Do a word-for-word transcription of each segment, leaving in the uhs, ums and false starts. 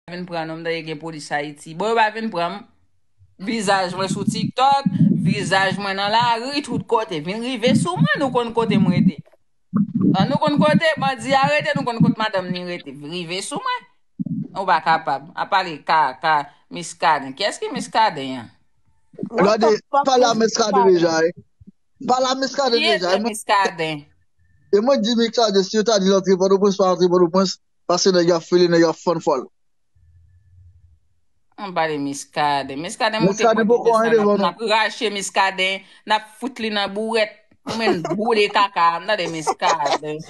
vin pran non, m tande gen polis Ayiti. Bon, yo pa vin pran m. Vizaj mwen sou TikTok, vizaj mwen nan lari, tout kote. Vin rive sou mwen, nou konn kote m rete. An nou konn kote bandi a rete, nou konn kot madanm ni rete. Rive sou mwen. Ou pa kapab. A pale kaka, Miskaden. Kiyès ki Miskaden an? Gade, pale a Miskaden deja, eh. Pale a Miskaden deja. Kiyès Miskaden? E mwen di Miskaden, si yo ta di l antre Pòtoprens, pa antre Pòtoprens, paske nèg yo ap fele, nèg yo ap fann fòl. Ann pale Miskaden. Miskaden moute Miskaden poko anyen devan nou. N ap rache Miskaden, n ap fout li nan bourèt. Ou menm boule kaka, m tande Miskaden.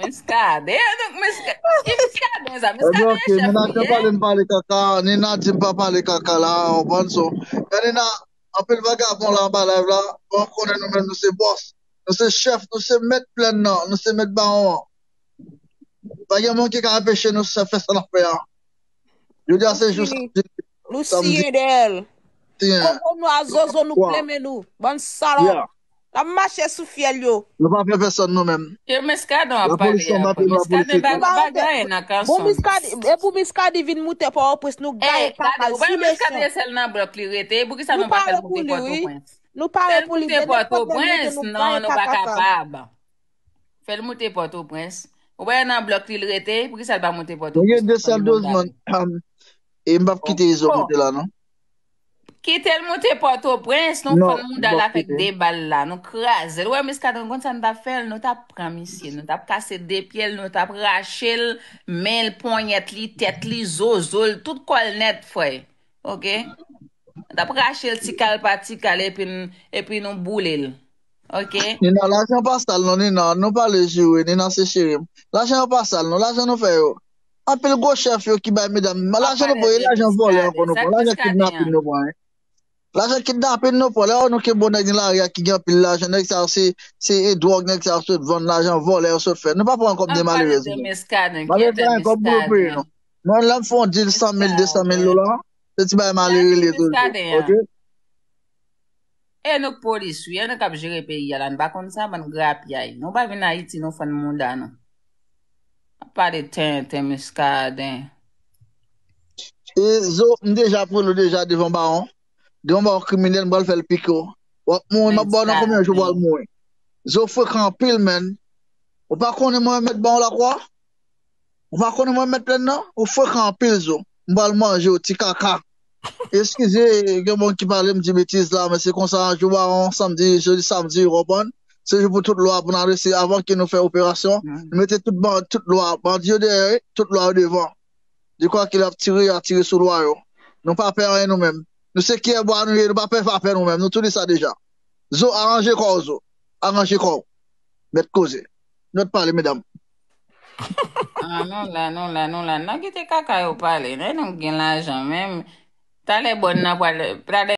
Miskaden, donk Miskaden, ki Miskaden sa? Miskaden chèf li ye. Nina di m pa pale kaka, Nina di m pa pale kaka la, ou konprann so. Men Nina, anpil vagabon la anba live la, bon, konnen nou menm nou se bòs. Nou se chèf, nou se mèt plèn nan, nou se mèt bawon an. Pa gen moun ki ka anpeche nou sa fè sa n ap fè a. Jodi a se jou samdi. Nou siyen dèyè l. Siyen. Koko nou a zozo nou klemen nou. Bann salòp. N ap mache sou fyèl yo. Nou pa fè pèsòn nou menm. Ke Miskaden ap pale ankò. Miskaden pa gen bagay nan kanson. Bon, Miskaden, e pou Miskaden vin moute Pòtoprens nou gaye kaka. Ou pa wè Miskaden se sèl nan blòk li rete, poukisa nou pa fè l moute Pòtoprens? Nou pare pou li. Fè l moute Pòtoprens, non, nou pa kapab. Fè l moute Pòtoprens. Ou wè nan blòk li l rete, poukisa l pa moute Pòtoprens? Mwen gen de sèl dozman, e m p ap kite Izo moute la, non. Kite l moute Pòtoprens, nou fann mouda l avèk de bal la, nou kraze l. Ou wè Miskaden, konn sa n t ap fè l, nou t ap pran misye, nou t ap kase de pye l, nou t ap rache l, men l, ponyèt li, tèt li, zozo l, tout kò l nèt, frè. Oke? Nou t ap rache l ti kal pa ti kal epi n, epi nou boule l. Oke? Nina, lajan pa sal non, Nina, nou pale jire, Nina se cheri m. Lajan yo pa sal non, lajan nou fè yo. Anpil gwo chèf yo ki bay medam, lajan nou pran, e lajan vòlè ankò nou pran, lajan kidnapin nou pran, wi. Lajan kidnapin nou pran, lè nou ke bon nèg nan lari a ki gen anpil lajan, nèg sa yo se, se e dwòg, nèg sa yo sot vann, lajan vòlè yo sot fè. Nou pa pran kòb de malerèz nou. Malerèz pa gen kòb pou yo peye nou. Mwen lè m fè yon dil san mil, de san mil dola, se ti bagay malere li ye toujou. Oke? E nou k polis wi, e nou k ap jere peyi a la, nou pa konn sa, bann grapyay. Nou pa vin Ayiti, nou fann mouda nou. Ap pale tenten Miskaden. E Zo, m deja pran nou deja devan bawon. Devan bawon kriminèl, m pral fè l pike w. W ap mouri, m ap ba w nan konbyen jou w pral mouri. Zo frekan anpil, menn. Ou pa konnen mwen mèt ba w lakwa? Ou pa konnen mwen mèt plèn nan? Ou frekan anpil, Zo. M pral manje w, ti kaka. Eskize, gen moun ki pale, m di betiz la, men se konsa, jou bawon, samdi, jodi, samdi, ou konprann? Se jou pou tout lwa pou n adrese avan ke nou fè operasyon. Nou mete tout ban-, tout lwa, bandi yo dèyè, tout lwa yo devan. Dekwa ke l ap tire, y a tire sou lwa yo. Nou pa pè anyen nou menm. Nou se kyè bwa nou ye, nou pa pè vapè nou menm. Nou tou di sa deja. Zo, aranje kò w, Zo. Aranje kò w. Mèt koze. Mèt pale, medam. Ah, nou la, nou la, nou la. N a kite kaka yo pale. Lè nou gen lajan menm. Talè bòn nan pral, talè